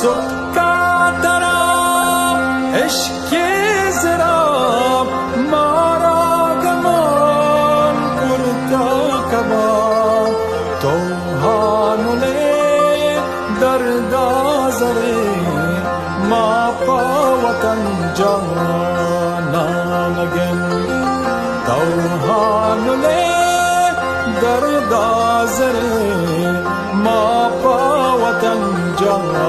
سکا ترا عشق زرا مارا گمان کرتا کبا، تو ہانلے دردا زرے ما پا وطن جانا نگن، تو ہانلے دردا زرے ما پا وطن جانا